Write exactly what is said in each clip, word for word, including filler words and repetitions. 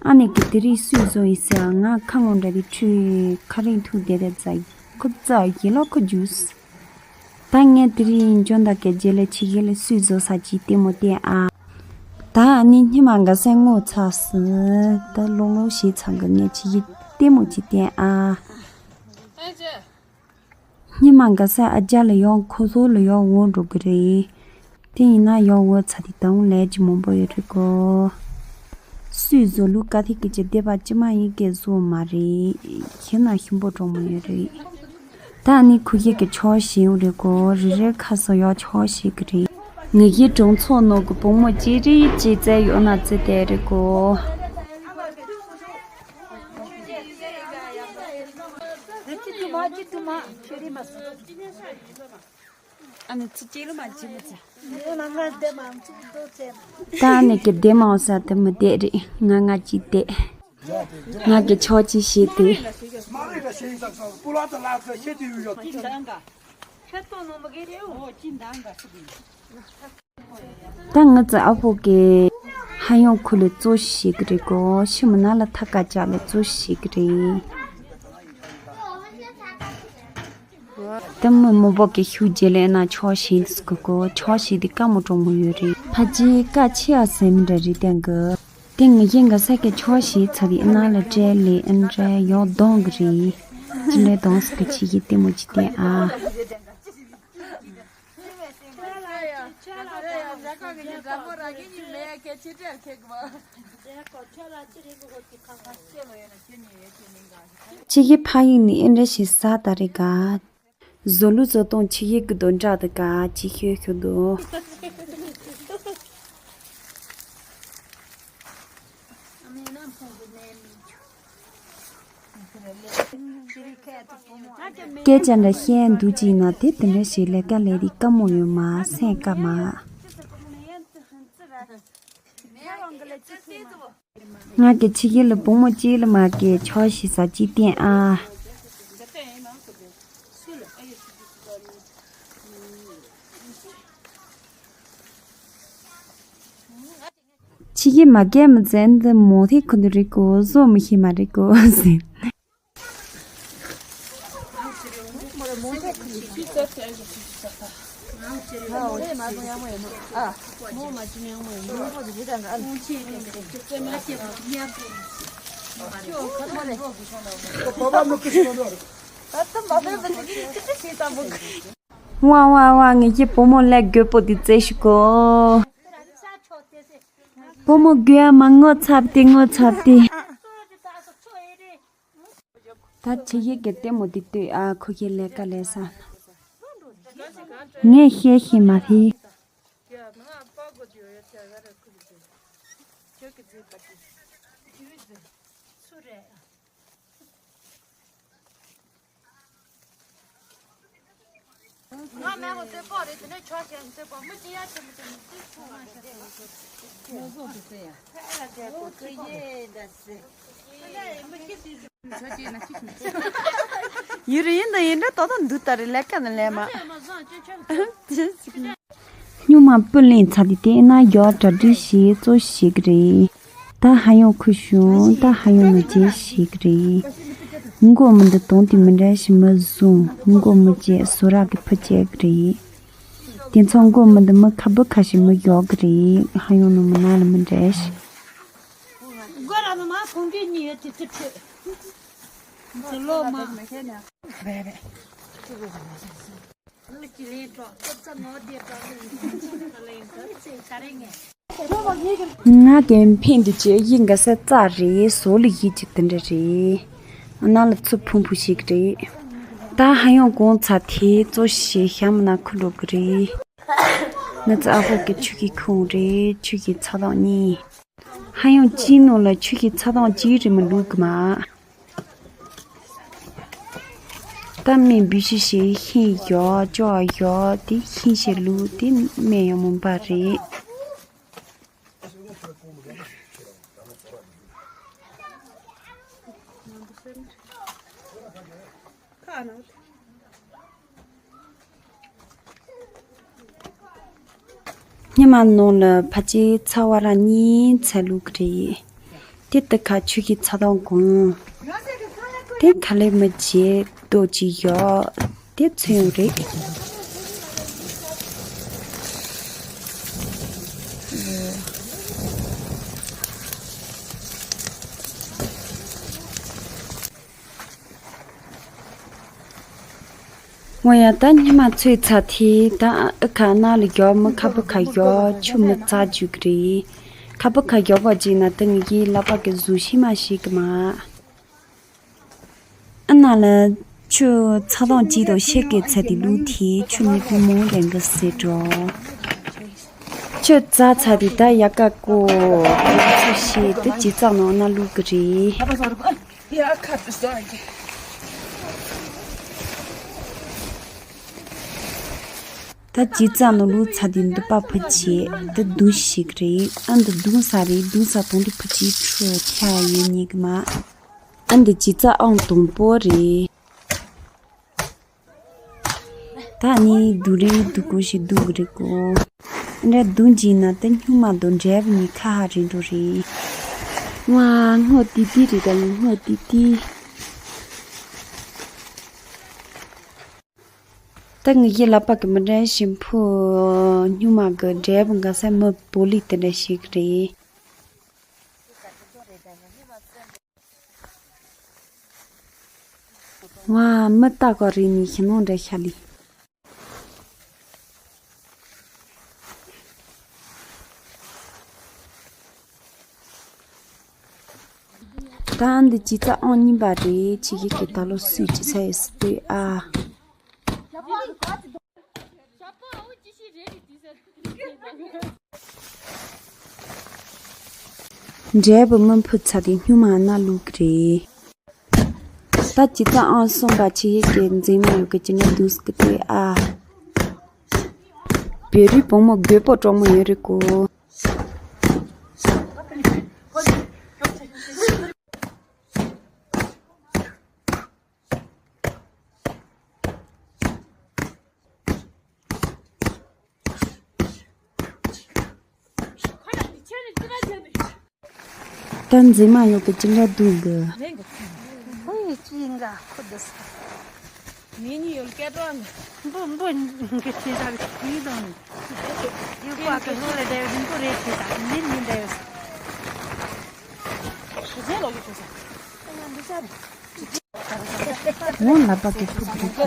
ཨ་ནེ་གི་དེ་རིང་སུས་བཟོ་ཡིན་ཟེར། ང་ཁ་ངོ་འདྲ་དེ་ཁྲུས་ཁ་རིང་ཐུག་བསྡད་དེ་ཙ་ཁོ་ཙ་ཡིན་ལོ་ཁོ་ཇུས། ད་ངས་དེ་རིང་འཇོན་དག་གི་རྗེས་ལ་ཕྱི་རྒྱལ་ལ་སུས་བཟོ་ས་ཅིག་ལྟད་མོ་བལྟས་ཨ། ད་ཨ་ནེ་སྙེ་མ་འགའ་ས་ངོ་ཚ་སི། ད་ལོག་ལོག་བྱས་ཚང་གི་ངས་ཕྱི་རྒྱལ་ལྟད་མོ་ཅིག་བལྟས་ཨ། སྙེ་མ་འགའ་ས་ཨ་ཅག་ལ་ཡང་ཁོ་ཚོ་ལ་ཡང་འོང་འགྲོ་གི་རེད། དེ་ཡིན་ན་ཡང་འོ་ཚ་དེ་དང་ལས་ཀྱི་མང་པོ་ཡོད་རེད་གོ། སུས་བཟོ་ལུགས་ཀ་ཐིག་གི་ཅི་བདེ་བ་ཅི་མ་ཡིན་སྐད་བཟོ་མ་རེད། ཁྱེད་ན་ཞིམ་པོ་གྲོགས་མོ་ཡོད་རེད། ད་ནི་ཁུ་ཁྱེད་ཀྱི་ཆོག་ཤེས་ཡོད་རེད་གོ། རི་རེར་ཁ་སོ་ཡོག་ཆོག་ཤེས་གི་རེད། ངེད་ཀྱི་གྲོང་ཚོ་ནང་གི་བུ་མོ་ཅི་རིགས་ཅི་བཙལ་ཡོད་ན་ཙི་དེ་རེད་གོ། ཨ་ནི་ཚི་ཅི་ལ་མ་ཅི་མི་ཚ། ད་ནི་ཀྱི་བདེ་མང་ས་དེ་མི་བདེ་རེད། ང་ང་ཅི་བདེ། ང་གི་ཆོག་ཅི་ཤེས་དེ། ད་ང་ཚོ་ཨ་ཕོ་གི་ཧ་ཡོང་ཁུ་ལ་བཙོ་ཤེས་གི་རེད་གོ། ཤི་མི་ན་ལ་ཐ་ཀ་ཅག་ལ་བཙོ་ཤེས་གི་རེད། ད་མི་མོ་པོ་གི་ཤུགས་རྗེས་ལས་ན་ཆོག་ཤེས་འདི་སྐུ་གོ། ཆོག་ཤེས་འདི་ཀ་མོ་གྲོང་མོ་ཡོད་རེད། ཕ་ཅི་ཀ་ཆི་ཨ་སེ་མི་འདྲ་རེད་ཏན་གི། དེ་ངི་ཡིན་ག་ས་གི་ཆོག་ཤེས་ཚ་དེ་ན་ལ་སྤྲད་ལེ་ཨན་སྤྲད་ཡོག་གདོང་གི་རེད། ཅི་འདྲ་གདོང་སི་གི་ཆི་གི་ལྟད་མོ་ཅི་ཏན་ཨ། ཕྱི་གི་ཕ་ཡིན་ནི་ཨེ་འདྲ་ཞིག་ཟ་ད་རེ་ག་བཟོ་ལུགས་བཟོ་སྟངས་ཕྱི་གི་གི་དོན་དྲག་ཏུ་ག་ཅི་ཤོད་ཤོད་དོ། སྐད་ཆ་འདྲ་བཤད་འདུག་ཅིག་ན་དེ་དེ་འདྲ་ཞིག་ལས་ཀ་ལས་དེ་དཀའ་མོ་ཡོད་མ་སེམས་དཀའ་མ། ང་གི་ཕྱི་རྒྱལ་ལ་བུ་མོ་གཅིག་ལ་མ་གི་ཆོག་ཤེས་ས་གཅིག་བསྟན་ཨ། ཕྱི་རྒྱལ་མ་གས་མི་ཚན་འདི་མོ་ཐེ་ཁུ་འདུ་རེད་གོ་བཟོ་མི་ཤེས་མ་རེད་གོ་ཟེར། ཝ་ཝ་ཝ། ངེད་ཀྱི་བུ་མོ་ལས་རྒོད་པོ་དེ་བཙལ་ཤི་གོ། བུ་མོ་རྒོད་ཡ་མ་ངོ་ཚབ་སྟེ་ངོ་ཚབ་སྟེ། ད་ཆེ་ཡེ་གེ་ལྟད་མོ་འདི་ལྟོས་ཨ། ཁོ་ཁྱེད་ལས་ཀ་ལས་ས། ངས་བཤད་ཤེས་མ་ཕི། ཡུ་རུ་ཡིན་དང་ཡིན་འདྲ་ཏོག་ཏོ་འདུག་ད་རེ་ལས་ཀ་ནི་ལས་མ། སྨྱུག་མ་སྤུ་ལེན་ཚར་དུས་དེ་ན་ཡོག་གྲ་སྒྲིག་བྱེད་གཙོ་བྱེད་ཀྱི་རེད། ད་ཧ་ཡོང་ཁུ་བྱུང་ད་ཧ་ཡོང་མི་བྱེད་བྱེད་ཀྱི་རེད། མགོ་མི་འདི་དོང་དེ་མི་འདྲ་ཞིག་མི་བཟུང་མགོ་མི་བྱེད་བཟོ་རག་གི་ཕུ་བྱེད་ཀྱི་རེད། དེ་ཚོ་མགོ་མི་འདི་མི་ཁ་བུ་ཁ་ཞིག་མི་ཡོག་གི་རེད། ཧ་ཡོང་ནོ་མི་ན་ལ་མི་འདྲ་ཞིག་ང་གི་འཕེན་དུ་བྱེད་ཡིན་ག་ས་རྩ་རེད་བཟོ་ལ་ཡིད་ཀྱི་དེ་འདྲ་རེད། ཨ་ན་ལ་ཚུར་ཕུང་ཕུ་ཞིག་རེད། ད་ཧ་ཡོང་གོང་ཚ་དེ་གཙོ་ཞེས་ཤམ་ན་ཁུ་འགྲོ་གི་རེད། ང་ཚོ་ཨ་ཧོ་གི་ཆུ་གི་ཁུང་རེད། ཆུ་གི་ཚ་དང་གཉིས། ཧ་ཡང་ཅིའི་ནང་ལ་ཆུ་ཞིག་ཚ་དང་ཅིའི་རི་མི་ལུག་གི་མ། ད་མི་འབུ་ཤི་ཤི་ཤིང་ཡོག་ཅོག་ཡོག་དེ་ཤིང་ཤི་ལུག་དེ་སྨན་ཡང་མུན་པ་རེད། སྙེ་མ་ནང་ལ་ཕ་ཅི་ཚ་བ་ར་གཉིས་ཚ་ལུག་རེད། དེ་ཏི་ཁ་ཆུ་གི་ཚ་གདོང་གོང་། དེ་ཁ་ལས་མི་བརྗེད་རྡོ་ཅིག་ཡོད། དེ་ཚོན་ཡོང་རེད། ངོ་ཡ་ད་ཉི་མ་ཚོས་ཚ་ཐི་ད་ཨ་ཁ་ན་ལ་ཡོ་མི་ཁ་བུ་ཁ་ཡོ་ཆུ་མི་ཚ་རྒྱུ་གི་རེད། ཁ་བུ་ཁ་ཡོ་བ་ཅིག་ན་ད་ངི་གི་ལ་པ་གི་གཟུགས་ཤི་མ་ཤི་གི་མ། ཨ་ན་ལ་ཆུ་ཚ་གདོང་ཅིག་དང་ཤེ་གི་ཚ་དི་ལུ་ཐི་ཆུ་ནི་པུ་མོ་རེང་གི་སེ་འགྲོ། ཆུ་ཚ་ཚ་དི་ད་ཡ་ཀ་ཀོ་ཚ་ཤི་ད་ཅི་ཚ་ནོ་ན་ལུ་གི་རེད། ད་ཅི་ཙམ་ནོ་ལུ་ཚ་དི་འདི་པ་ཕུ་ཆེ་འདི་དུང་ཞིག་རེད། ཨ་འདི་དུང་ས་རེད། དུང་ས་དོང་དི་ཕུ་ཆེ་ཁྲུ་ཁྱ་ཡོད་ཉིག་མ། ཨ་འདི་ཅི་ཙམ་ཨང་དང་པོ་རེད། ད་ནི་དུ་རེད་དུ་ཀུ་ཞིག་དུ་གི་རེད་ཀོ། འདྲ་དུང་ཅི་ན་ད་སྨྱུག་མ་དང་འབྲས་བུ་ནི་ཁ་ཧ་རེད་འགྲོ་རེད། ང་སྔོ་ཏི་ཏི་རེད། ད་ཡིན་སྔོ་ཏི་ཏི། ད་ངི་གི་ལ་པ་གི་མི་འདྲ་ཞིམ་ཕུ་སྨྱུག་མ་གི་འབྲས་བུ་འགའ་ས་མི་པོ་ལི་དེ་འདྲ་ཞིག་རེད། ང་མི་ལྟ་གོ་རེ་ནི་ཤི་ནོ་འདྲ་ཤ་ལི། ད་འདི་ཅི་ཙ་ཨང་གཉིས་པ་རེད། ཆི་གི་གི་ད་ལོ་སུས་ཅི་ཚ་ཡི་སི་ཏུ་ཨ། འབྲས་བུ་མི་འཕུར་ཚ་དེ་སྨྱུག་མ་ན་ལུག་རེད། ད་ཅི་ཙ་ཨང་གསུམ་པ་ཆི་ཡི་གི་མཛེས་མ་ཡོད་གི་ཅི་ན་དུས་སྐུ་དེ་ཨ། བེ་རི་བུ་མོ་རྒོད་པོ་གྲོགས་མོ་ཡོད་རེད་ཀོ། ད་མཛེས་མ་ཡོད་གི་ཅི་འདྲ་འདུག་གི། ཁོ་ཡི་ཅི་འགའ་ཁོ་འདི་ས། ངེད་གཉིས་ཡོད་སྐད་གྲགས་འདི། འབུ་འབུ་གི་ཆེ་ས་གི་ཡིད་དང་། ཡུལ་པ་གི་ལོ་ལ་བསྡད་རིང་པོ་རེད་ཆེ་ས་མིན་མིན་འདྲ་ཡོད་ས། ཞེ་ལོ་གི་ཆེ་ས། ངོ་ལག་པ་གི་ཕུག་གི་ཁོ།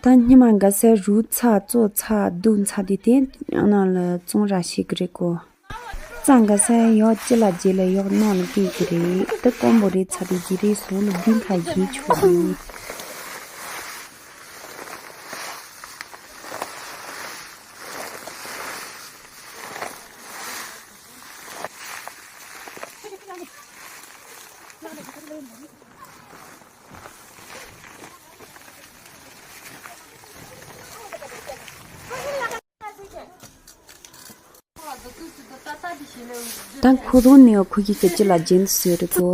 ད་སྙེ་མ་འགའ་སའི་རུ་ཚ་བཙོ་ཚ་བདུག་ཚ་དེ་དེ་ནང་ལ་བཙོང་ར་ཞིག་རེད་གོ། རྩྭ་འགའ་སའི་ཡོག་ཅི་ལ་རྗེས་ལ་ཡོག་ནང་ལ་སྐྱེས་ཀྱི་རེད། དེ་དཀོན་པོ་རེད་ཚ་དེ་རྗེས་རེད་སོ་ལ་བདུན་ཁ་ཡིས་ཆོག་རེད། ད་ཁོ་རང་ནས་ཁོ་གི་སྐད་ཅིག་ལ་རྗེས་སུ་རེད་གོ།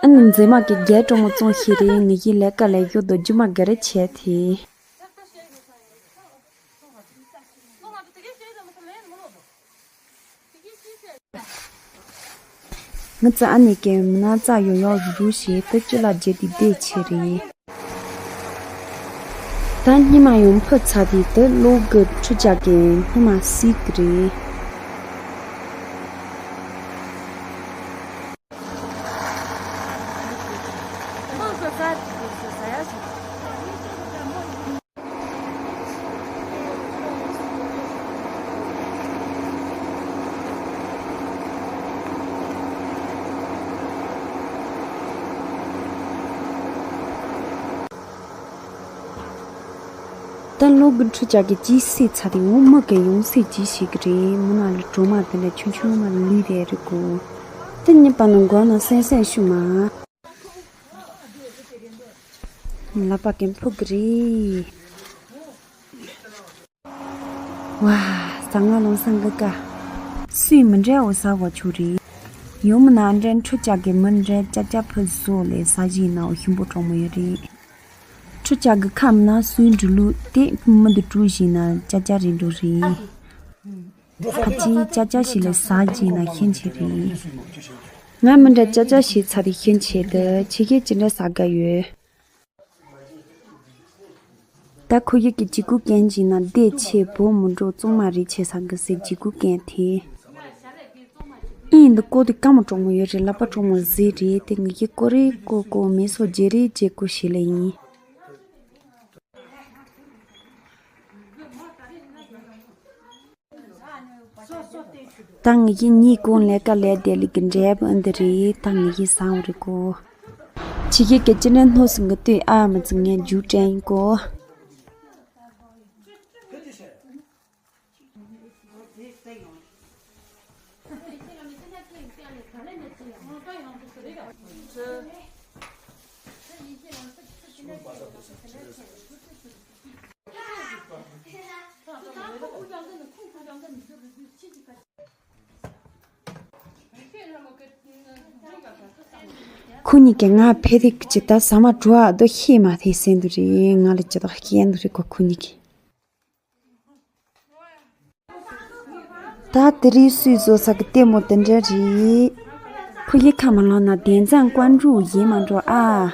ཨ་ནི་མཛེས་མ་གི་རྒྱལ་གྲོགས་མོ་བཙོང་ཤེས་རེད། ངེད་ཀྱི་ལས་ཀ་ལས་ཡོད་དོ་རྒྱུ་མ་ག་རེ་བྱས་ཏེ། ངི་ཙི་ཨ་ནེ་ཀེ་མི་ན་ཙ་ཡོ་ཡོ་རུ་རུ་ཞེས་ཏི་ཅི་ལ་རྗེ་དི་བདེ་ཆེ་རེད། ད་སྙེ་མ་ཡོང་ཕུ་ཚ་དི་ཏི་ལོ་གི་ཁྲུ་ཅག་གི་སྙེ་མ་སིག་རེད། ད་ལོ་གི་འཕྲུལ་ཆས་ཀྱི་ཅི་སེ་ཚ་དེ་འོ་མི་གི་ཡོང་སེ་ཅི་ཞིག་རེད། མི་ན་ལ་གྲོ་མ་དེ་འདྲ་ཆུང་ཆུང་མ་ལུས་རེད་རེད་གོ། དེ་གཉིས་པ་ནི་མགོ་ན་སེ་སེ་ཤུ་མ། ལ་པ་ཀེམ་ཕུག་རེད། ཝ། ཟ་ང་ལོང་སང་གི་ཀ། སུས་མི་འདྲ་འོ་ཟ་བ་ཆུ་རེད། ཡོང་མི་ན་འདྲ་འཕྲུལ་ལྕགས་ཀྱི་མི་འདྲ་ཅ་ཅ་ཕུ་བཟོ་ལས་ཟ་བཞིན་ན་འོ་ཤིང་པོ་གྲོགས་མོ་ཡོད་རེད། འཕྲུལ་ལྕགས་ཀྱི་ཁམས་ན་སུའི་འགྲོ་ལུགས་དེ་མི་འདི་གྲུ་བཞིན་ན་ཅ་ཅ་རེད་འགྲོ་རེད། ཕ་ཅི་ཅ་ཅ་ཞིག་ལས་ཟ་བཞིན་ན་ཤན་ཆེ་རེད། ང་མི་འདྲ་ཅ་ཅ་ཞིག་ཚ་རེ་ཤན་ཆེ་དུ་ཆེ་ཁེ་ཅི་འདྲ་ཟ་ག་ཡོད། ད་ཁོ་ཡིག་གི་ཅི་གུ་གན་ཅི་ན་བདེ་ཆེ་བོ་མུ་འགྲོ་གཙང་མ་རེ་ཆེ་ས་གི་སེ་ཅི་གུ་གན་ཐེ། ཨིན་འདི་ཀོ་དི་ཀ་མོ་གྲོགས་མོ་ཡོད་རེད། ལ་པ་གྲོགས་མོ་ཟེ་རེད། དེ་ངེད་ཀྱི་ཀོ་རེ་ཀོ་ཀོ་མེ་སོ་ཇེ་རེ་ཇེ་ཀོ་ཞེ་ལེ་ཡིན། ད་ངེད་ཀྱི་གཉིས་ཀོ་ལས་ཀ་ལས་དེ་ལི་གི་འབྲས་བུ་འདི་རེད། ད་ངེད་ཀྱི་སང་རེ་ཀོ། ཕྱི་རྒྱལ་གྱི་ཅི་ནས་སྣོ་སྲིན་གི་ལྟོས་ཨ་མི་ཚི་ངས་རྒྱུ་དྲན་གོ། ཁོ་གཉིས་ཀྱིས་ང་ཕེ་ཐིག་ཅི་ད་ཟ་མ་བྲོ་བ་རྡོ་ཤེས་མ་ཐེ་སེ་འདུ་རེད། ང་ལ་ཅི་དག་སྐྱེ་འདུ་རེད་ཁོ་ཁོ་གཉིས་ཀྱིས། ད་དེ་རིང་སུས་བཟོ་ས་གི་ལྟད་མོ་དེ་འདྲ་རེད། ཁོ་ཡི་ཁ་མ་ལོང་ན་བདེན་ཙང་ཀོན་ཀྲུའུ་ཡིན་མ་འགྲོ་ཨ།